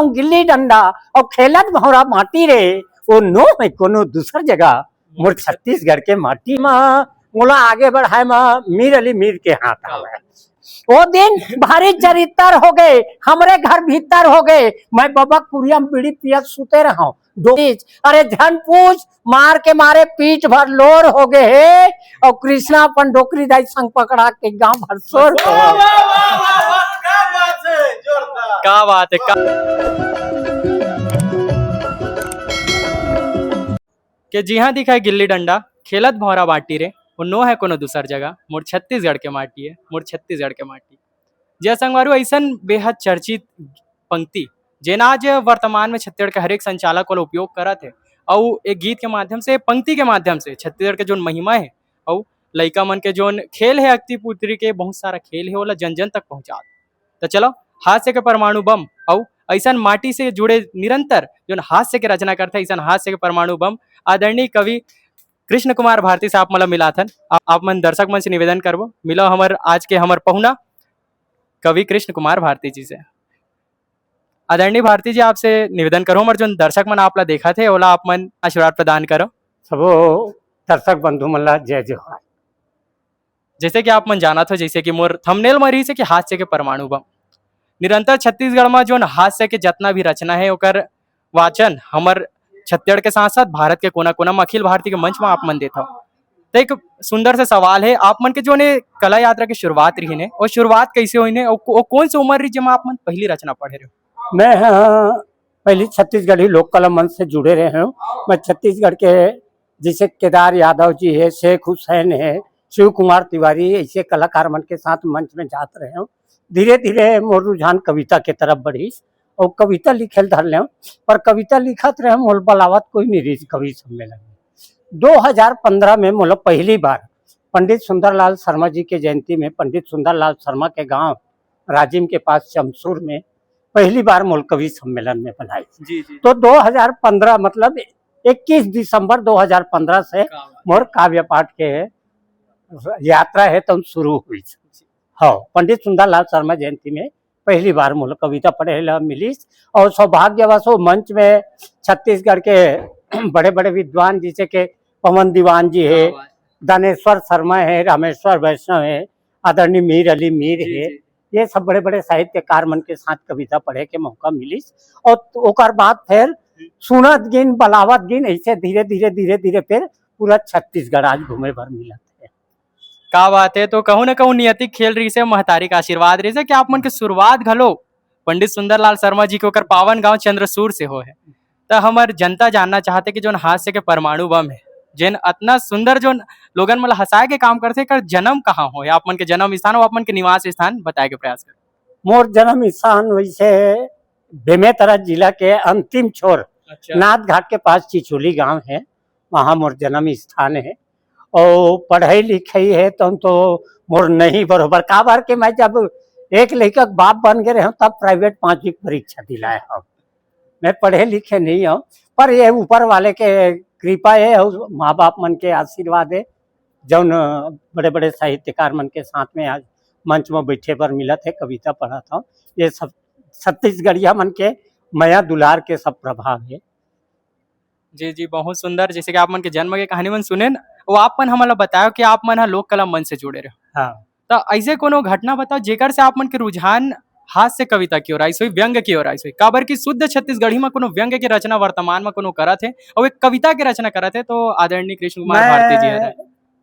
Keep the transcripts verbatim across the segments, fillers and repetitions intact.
गिल्ली डंडा अउ खेलत भौंरा बांटी रे, ओ नो हे कोनो दूसर जगह, मोर छत्तीसगढ़ के माटी मा, मोला आगे बढ़ाए मा मीर अली मीर के हाथ आवे। ओ दिन भारी चरित्तर हो गए, हमरे घर भीतर हो गए। मैं बबा कुरिया म बीड़ी पियत सुते रहंव। दो चीज, अरे झन पूछ, मार के मारे पीठ भर लोर हो गए हे। अउ कृष्णा अपन डोकरी दाई संग पकड़ा के गांव भर शोर हो वाह, गए। वाह, वाह, वाह, वाह, क्या बात है, जोरदार। का बात है, का के जिहां दिखाए गिल्ली डंडा, खेलत भौंरा बांटी रे, ओ नो हे कोनो दूसर जगह, मोर छत्तीसगढ़ के माटी हे, मोर छत्तीसगढ़ के माटी। जी हाँ संगवारी हो, अइसन बेहद चर्चित पंक्ति, जेन आज वर्तमान में छत्तीसगढ़ के हर एक संचालक वाला उपयोग करत हे, अउ एक गीत के माध्यम से, पंक्ति के माध्यम से छत्तीसगढ़ के जोन महिमा हे, अउ लइका मन के जोन खेल हे, अक्ति पुतरी के बहुत सारा खेल हे, ओला जन जन तक पहुंचात। त चलो, हास्य के परमाणु बम अउ अइसन माटी से जुड़े निरंतर जोन हास्य के रचना करथे, अइसन हास्य के परमाणु बम आदरणीय कवि कृष्ण कुमार भारती से आप मन ला मिलाथन। आप, आप मन दर्शक मन से निवेदन करबो, मिलो हमर आज के हमर पहुना कवि कृष्ण कुमार भारती जी से। आदरणीय भारती जी, आपसे निवेदन करो, हमर जोन दर्शक मन आप ला देखत हे, ओला आप मन आशीर्वाद प्रदान करो। सबो दर्शक बंधु मन ला जय जोहार। जैसे कि आप मन जानत हो, जैसे कि मोर थंबनेल म रहिस हे कि हास्य के परमाणु बम। निरंतर छत्तीसगढ़ म जोन हास्य के जतना भी रचना हे, ओकर वाचन हमर छत्तीसगढ़ के साथ-साथ भारत के कोना-कोना म, अखिल भारतीय के मंच म आप मन देत हव। त एक सुंदर से सवाल हे, आप मन के जोन ये कला यात्रा के शुरुआत रहिन हे, वो शुरुआत कैसे होइन हे? वो को-, वो कौन से उम्र रहिस जेमा आप मन पहली रचना पढ़े रहे हो? मैं, हाँ, पहली छत्तीसगढ़ी लोक कला मंच से जुड़े रहे हूँ। मैं छत्तीसगढ़ के जैसे केदार यादव जी हे, शेख हुसैन हे, शिव कुमार तिवारी, ऐसे कलाकार मन के साथ मंच में जात रहे हूँ। धीरे-धीरे मोर रुझान कविता के तरफ बढ़िस अउ कविता लिखे ल धर लेंव। पर कविता लिखत रहे हूँ, मोला बलावत कोई नहीं रहिस कवि सम्मेलन में। दो हज़ार पन्द्रह में मोला पहली बार पंडित सुंदरलाल शर्मा जी के जयंती में पंडित सुंदरलाल शर्मा के गांव राजिम के पास चमसूर में पहली बार मोला कवि सम्मेलन में बलाइस। जी, जी। तो दो हज़ार पन्द्रह, मतलब इक्कीस दिसंबर दो हज़ार पन्द्रह से का बात। मोर काव्य पाठ के यात्रा हे, तब शुरू हुई। जी। हाँ, पंडित सुंदरलाल शर्मा जयंती में पहली बार मोला कविता पढ़े ला मिलिस अउ सौभाग्यवश वो मंच में छत्तीसगढ़ के बड़े-बड़े विद्वान, जैसे के पवन दीवान जी हे, क्या बात। दानेश्वर शर्मा हे, रामेश्वर वैष्णव हे, आदरणीय मीर अली मीर जी, हे, जी। ये सब बड़े-बड़े साहित्यकार मन के साथ कविता पढ़े के मौका मिलिस। अउ ओकर बाद फिर सुनत गिन, बलावत गिन, ऐसे धीरे-धीरे, धीरे-धीरे फिर पूरा छत्तीसगढ़ आज घूमे बर मिलत हे। का बात हे, तो कहूँ न कहूँ नियति के खेल रहिस हे, महतारी के आशीर्वाद रहिस हे कि आप मन के शुरुआत घलो पंडित सुंदरलाल शर्मा जी के ओकर पावन गांव चंद्रसूर से होए हे। त हमर जनता जानना चाहत हे कि जोन हास्य के परमाणु बम हे, जेन अतना सुंदर जोन लोगन मन ल हंसाए के काम करथे, एकर जन्म कहाँ होए, आप मन के जन्म स्थान अउ आप मन के निवास स्थान बताए के प्रयास करो। मोर जन्म स्थान वैसे बेमेतरा जिला के अंतिम छोर अच्छा। नाथ घाट के पास चिचोली गांव हे, वहाँ मोर जन्म स्थान हे। अउ पढ़ई लिखई हे तो, तो मोर नहीं बरोबर, काबर के मैं जब एक लइका के बाप बन गे रहेंव तब प्राइवेट पांचवी के परीक्षा दिलाए हंव। मैं पढ़े लिखे नहीं हंव, पर ये ऊपर वाले के कृपा हे अउ माँ बाप मन के आशीर्वाद हे, जौन बड़े-बड़े साहित्यकार मन के साथ में आज मंच में बैठे बर मिलत हे, कविता पढ़त हंव। ये सब छत्तीसगढ़िया मन के मया दुलार के सब प्रभाव हे। जी, जी, बहुत सुंदर। जैसे कि आप मन के जन्म के कहानी मन सुनेन, वो आप मन हमन ला बतायो कि आप मन ह लोक कला मंच से जुड़े रहे। हाँ। त ऐसे कोनो घटना बताओ जेकर से आप मन के रुझान हास्य कविता की ओर आइस होही, व्यंग की ओर आइस होही, काबर कि शुद्ध छत्तीसगढ़ी म कोनो व्यंग के रचना वर्तमान म कोनो करत हे अउ एक कविता के रचना करत हे तो आदरणीय कृष्ण कुमार मैं भारती जी हरे।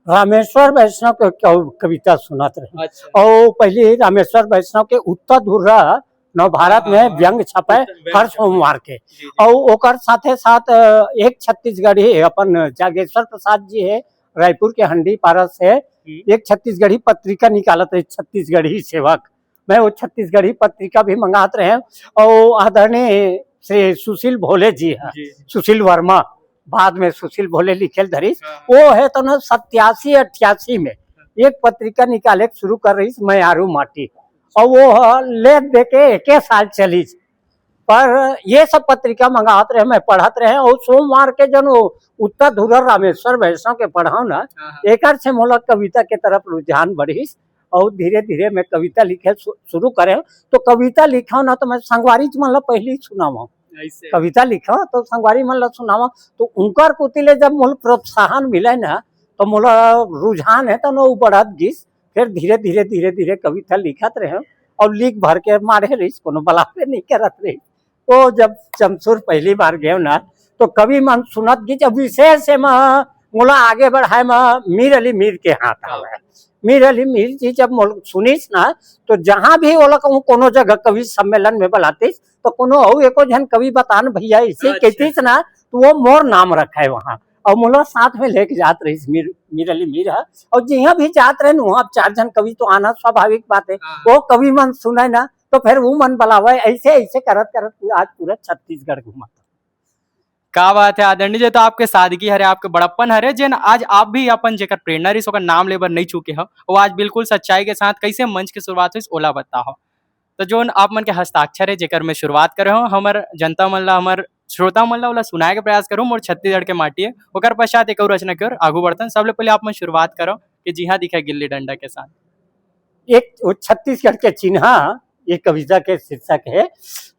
रामेश्वर वैष्णव के कव-, कविता सुनत रहे। अच्छा। अउ पहले रामेश्वर वैष्णव के उत्तर धुर्रा नवभारत में हाँ, हाँ, व्यंग छपे उत्तर व्यंग हर छपे। सोमवार के। जी, जी। अउ ओकर साथे साथ, अ, एक छत्तीसगढ़ी अपन जागेश्वर प्रसाद जी हे, रायपुर के हंडी पारस से हम्म। एक छत्तीसगढ़ी पत्रिका निकालत रहे, छत्तीसगढ़ी सेवक। मैं वो छत्तीसगढ़ी पत्रिका भी मंगात रहे अउ आदरणीय श्री सुशील भोले जी हे, जी, जी। सुशील वर्मा, बाद में सुशील भोले लिखेल धरिस, हाँ, हाँ। वो हे तो ना सत्यासी अट्ठासी में एक पत्रिका निकाले के शुरू कर रहिस, मयारू माटी, अउ वो ह लेख दे के एके साल चलिस। पर ये सब पत्रिका मंगात रहे, मैं पढ़त रहे, अउ सोमवार के जन वो उत्तर धुर्रा रामेश्वर वैष्णव के पढ़ाव ना, हाँ, हाँ। एकर से मोला कविता के तरफ रुझान बढ़िस, अउ धीरे धीरे मैं कविता लिखे शु-, शुरू करे। तो कविता लिखा ना तो मैं संगवारी मन ला पहली सुनावा। ऐसे। कविता लिखा तो संगवारी मन ला सुनावा। तो उनकर कोति ले जब मोला प्रोत्साहन मिले ना, तो मोला रुझान हे तो नो बढ़त गिस। फिर धीरे धीरे धीरे धीरे कविता लिखत रहे अउ लिख भर के मारे रहिस, कोनो बलाबे नहीं करत रहिस। वो जब चमसुर पहली बार गए ना, तो कवि मन सुनत गिस, जब विशेष एमा मोला आगे बढ़ाए म मीर अली मीर के हाथ आवे। मीर अली मीर जी जब मोला सुनिस ना, तो जहाँ भी ओला कहूँ कोनो जगह कवि सम्मेलन में बलातिस, तो कोनो अउ एको झन कवि बतान भैया, ऐसे अच्छा। कहतिस ना, तो वो मोर नाम रखे वहाँ। अउ मोला साथ में लेके जात रहिस मीर, मीर अली मीर ह। अउ जिहाँ भी जात रहे न, वहाँ चार झन कवि तो आना स्वाभाविक बात है। हाँ। वो कवि मन सुने ना, तो फिर वो मन बलावे, ऐसे, ऐसे करत करत आज पूरा छत्तीसगढ़ घूमत। का बात है आदरणीय जी, तो आपके सादगी हरे, आपके बड़प्पन हरे, जेन आज आप भी अपन जेकर प्रेरणा रहिस, ओकर नाम लेबर नहीं चूके हो, वो आज बिल्कुल सच्चाई के साथ कैसे मंच के शुरुआत हुई, ओला बताओ। तो जोन आप मन के हस्ताक्षर है, जेकर मैं शुरुआत करे हो, हमर जनता मन ला, हमर श्रोता मन ला, ओला सुनाए के प्रयास करूँ, मोर छत्तीसगढ़ के माटी है। ओकर पश्चात एक और रचना के ओर आगू बढ़तन। सबले पहले आप मन शुरुआत करो कि जिहाँ दिखे गिल्ली डंडा के साथ। एक वो छत्तीसगढ़ के चिन्हा, ये कविता के शीर्षक है।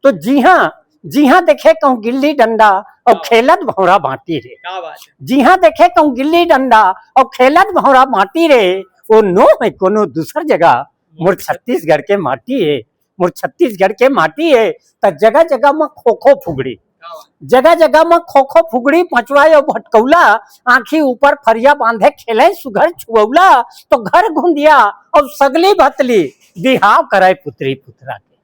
तो जिहाँ, जिहाँ देखे कहूँ गिल्ली डंडा अउ हाँ। खेलत भौरा बाँटी रे। का बात है। जिहाँ देखे कहूँ गिल्ली डंडा अउ खेलत भौरा बाँटी रे, वो नो है कोनो दूसर जगह, मोर छत्तीसगढ़ के माटी है, मोर छत्तीसगढ़ के माटी है। त जगह जगह म खो खो फुगड़ी, हाँ। जगह जगह म खो खो फुगड़ी, पचवा अउ भटकौला, आँखी ऊपर फरिया बांधे खेले सुघर छुअौला, तो घर घुंदिया अउ सगली भतली बिहाव कराए पुतरी पुतरा के।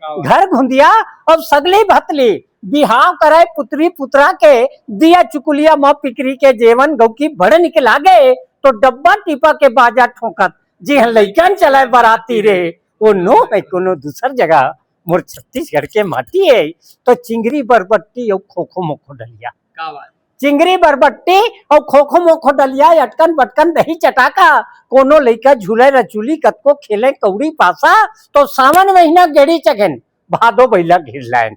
हाँ। घर घुंदिया अउ सगली भतली बिहाव कराए पुतरी पुतरा के, दिया चुकुलिया म पिकरी के जेवन गौकी बड़ निक लागे, तो डब्बा टीपा के बाजा ठोंकत जिहाँ लइकन चलाए बराती रे, वो नो है कोनो दूसर जगह, मोर छत्तीसगढ़ के माटी है। तो चिंगरी बरबट्टी अउ खो खो मोखो डलिया। का बात। चिंगरी बरबट्टी अउ खो खो मोखो डलिया, अटकन बटकन दही चटाका, कोनो लइका झूले रचुली, कतको खेले कौड़ी पासा, तो सावन महीना गेड़ी चघेन, भादो बइला घिरलायन।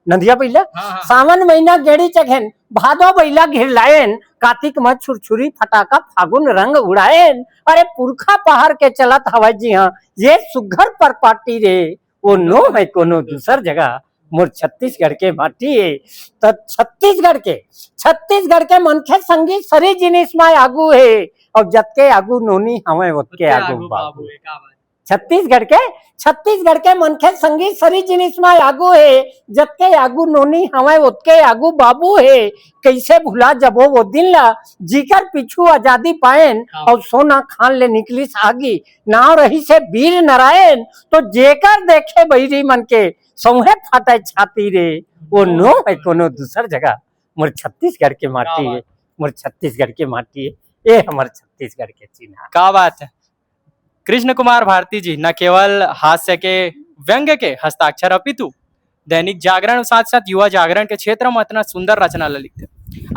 नदिया बइला, हाँ, हाँ। सावन महीना गेड़ी चघेन, भादो बइला घिरलायन, कातिक म छुरछुरी फटाका फागुन रंग उड़ायन। अरे पुरखा पहर के चलत हवय जिहाँ, ये सुघर परपाटी रे, वो नो है कोनो दूसर जगह, मोर छत्तीसगढ़ के माटी है। त छत्तीसगढ़ के, छत्तीसगढ़ के मनखे संगी सरी जिनिस म आगू है, अउ जतके आगू नोनी हवय ओतके ओतके आगू आगू बाबू। बाबू है, का बात। छत्तीसगढ़ के, छत्तीसगढ़ के मनखे संगी सरी जिनिस म आगू हे, जतके आगू नोनी हवय ओतके आगू बाबू हे। कइसे भुला जबो वो दिन ला, जीकर पीछू आजादी पाएन, हाँ। अउ सोना खान ले निकलिस आगी। नाव रहिसे वीर नारायण, तो जेकर देखे बइरी मन के सौंहे फाटे छाती रे, वो नो है कोनो दूसर जगह, मोर छत्तीसगढ़ के माटी क्या हे, बात। मोर छत्तीसगढ़ के माटी हे, ये हमर छत्तीसगढ़ के चिन्हा। का बात है। कृष्ण कुमार भारती जी न केवल हास्य के, व्यंग्य के हस्ताक्षर, अपितु दैनिक जागरण, साथ साथ युवा जागरण के क्षेत्र में इतना सुंदर रचना ला लिखते।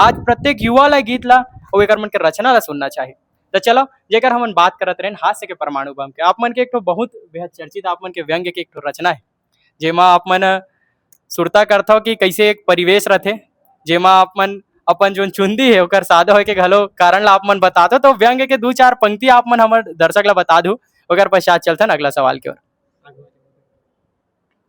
आज प्रत्येक युवा ला गीत ला अउ एकर मन के रचना ला सुनना चाहिए। तो चलो, जेकर हमन बात करत रहेन हास्य के परमाणु बम के, आप मन के एक ठो बहुत बेहद चर्चित आप मन के व्यंग्य के एक ठो रचना है, जेमा आप मन सुरता करथव कि कैसे एक परिवेश रथे, जेमा आप मन अपन जोन चुंदी है ओकर सादा होए के घलो कारण ला आप मन बता दो। तो व्यंग्य के दू चार पंक्ति आप मन हमर दर्शक ला बता दू, ओकर पश्चात चलथन अगला सवाल के ओर।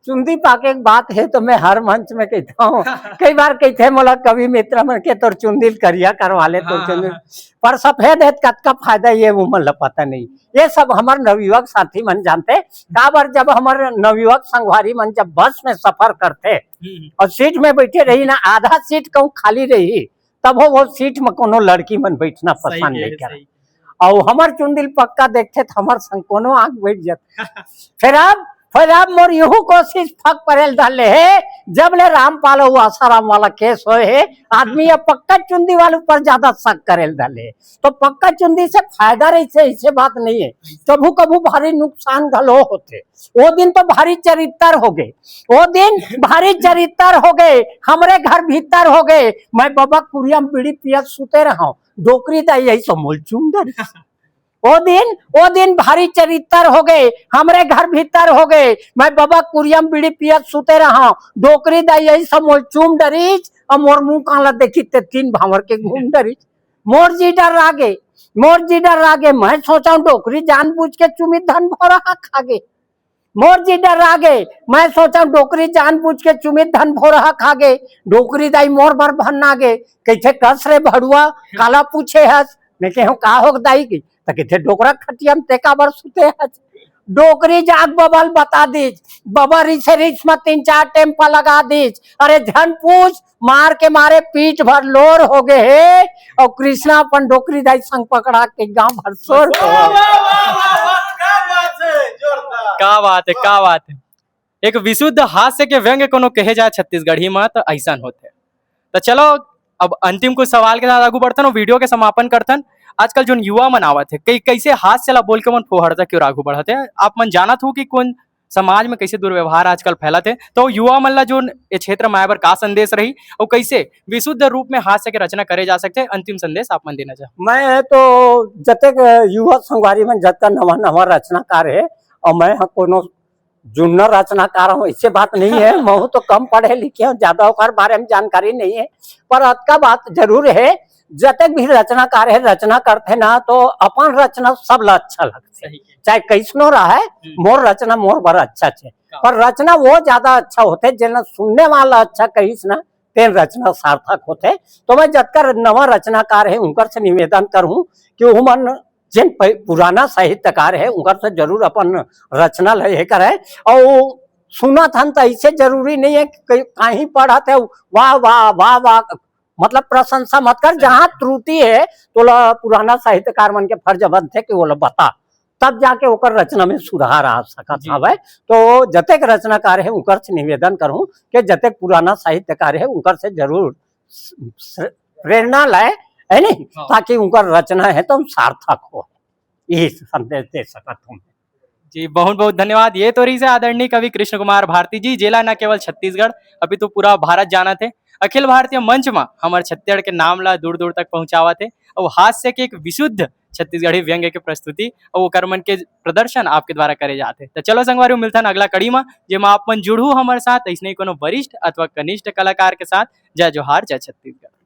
चुंदी पाके के बात है तो मैं हर मंच में कहता हूँ, कई बार कहते हैं मोला कवि मित्र मन के तोर चुंदी ल करिया करवा ले, तोर हाँ, चुंदी हाँ। पर सफेद है त कतका फायदा, ये वो मन ला पता नहीं। ये सब हमर नवयुवक साथी मन जानते। काबर जब हमर नवयुवक संगवारी मन जब बस में सफर करते हम्म। और सीट में बैठे रही ना, आधा सीट कहूँ खाली रही, तब वो सीट में कोनो लड़की मन बैठना सही पसंद कहे, नहीं करे। सही। अउ हमर चुंदी ल पक्का देखथे त हमर संग कोनो आंख बैठ जाथे। फिर अब, फिर अब मोर यहू कोशिश फक परेल धर ले हे, जब ले रामपाल अउ आसाराम वाला केस होए हे, आदमी अब पक्का चुंदी वाले ऊपर ज्यादा शक करेल धर ले हे। तो पक्का चुंदी से फायदा रहिसे, ऐसे बात नहीं है। कभू कभू भारी नुकसान घलो होथे। वो दिन तो भारी चरित्तर हो गए, वो दिन भारी चरित्तर हो गए, हमरे घर भीतर हो गए। मैं बबा कुरिया म बीड़ी पियत सुते रहूं, डोकरी दाई यही समोल चुंदर। ओ दिन, ओ दिन भारी चरित्तर हो गए, हमरे घर भीतर हो गए। मैं बबा कुरिया म बीड़ी पियत सुते रहा, डोकरी दाई यही समोल चूम डरीच, अउ मोर मुंह काला देखी ते तीन भांवर के घूम डरीच। मोर जी डर्रा गे, मोर जी डर्रा गे, मैं सोचंव डोकरी जानबूझ के चुमित धन भोरहा खा गे। मोर जी डर्रा गे, मैं सोचंव डोकरी जानबूझ के चुमित धन भोरहा खा गे। डोकरी दाई मोर बर भन्ना गे, कहिथे कस रे भड़ुआ, काला पूछे हस? मैं कहेंव का होगे दाई कि, त कहिथे डोकरा खटिया म ते काबर सुते हस? डोकरी जाग बबा ल बता दीच, बबा रिसे रिस म तीन चार टेम्पा लगा दीच। अरे झन पूछ, मार के मारे पीठ भर लोर हो गे हे, अउ कृष्णा अपन डोकरी दाई संग पकड़ा के गांव भर शोर हो गे। का बात है, का बात है। एक विशुद्ध हास्य के व्यंग कोनो कहे जाए छत्तीसगढ़ी म त अइसन होथे। त चलो, अब अंतिम कुछ सवाल के साथ आगू बढ़थन अउ video के समापन करथन। आजकल जोन युवा मन आवत हे, कई, कइसे हास्य ला बोल के मन फोहरता क्यों आगू बढ़त हे? आप मन जानत हो कि कोन समाज में कइसे दुर्व्यवहार आजकल फैलत हे, तो युवा मन ला जोन ये क्षेत्र में आए बर का संदेश रही अउ कइसे विशुद्ध रूप में हास्य के रचना करे जा सकथे, अंतिम संदेश आप मन देना चाहो? मैं तो जतेक युवा संगवारी मन जतका नवा नवा रचनाकार हे, अउ मैं ह कोनो जुन्ना रचनाकार हूँ, ऐसे बात नहीं है। महू तो कम पढ़े लिखे हूँ, ज्यादा ओकर बारे में जानकारी नहीं है, पर अतका बात जरूर है, जतेक भी रचनाकार है, रचना करथे ना, तो अपन रचना सब ला अच्छा लगथे, चाहे कैसनो रहे। मोर रचना मोर बर अच्छा छे, पर रचना वो ज्यादा अच्छा होथे जेन सुनने वाला अच्छा कहिस ना, तेन रचना सार्थक होथे। तो मैं जतका नवा रचनाकार है उनकर से निवेदन करूँ कि उमन जेन पुराना साहित्यकार है उनकर से जरूर अपन रचना ले करे। और सुनत हन तो ऐसे जरूरी नहीं है कि कहीं पढ़त है वाह वाह वाह वाह, मतलब प्रशंसा मत कर। जहाँ त्रुटि है तो ला पुराना साहित्यकार मन के फर्ज बनथे कि वो ला बता, तब जाके ओकर रचना में सुधार आ सकत हवे। तो जतेक रचनाकार है उनकर से निवेदन करूँ कि जतेक पुराना साहित्यकार है उनकर से जरूर प्रेरणा लाए, है नहीं, ताकि उनकर रचना है तो सार्थक हो। यही संदेश दे सकत हूँ। जी, बहुत बहुत धन्यवाद। ये तो रहिस हे आदरणीय कवि कृष्ण कुमार भारती जी, जेला न केवल छत्तीसगढ़ अभी तो पूरा भारत जानत हे, अखिल भारतीय मंच म हमर छत्तीसगढ़ के नाम ला दूर दूर तक पहुंचावत हे, अउ हास्य के एक विशुद्ध छत्तीसगढ़ी व्यंग्य के प्रस्तुति अउ ओकर मन के प्रदर्शन आपके द्वारा करे जात हे। तो चलो संगवारी, मिलथन अगला कड़ी म, जेमा आप मन जुड़हू हमर साथ ऐसने ही कोनो वरिष्ठ अथवा कनिष्ठ कलाकार के साथ। जय जोहार, जय छत्तीसगढ़।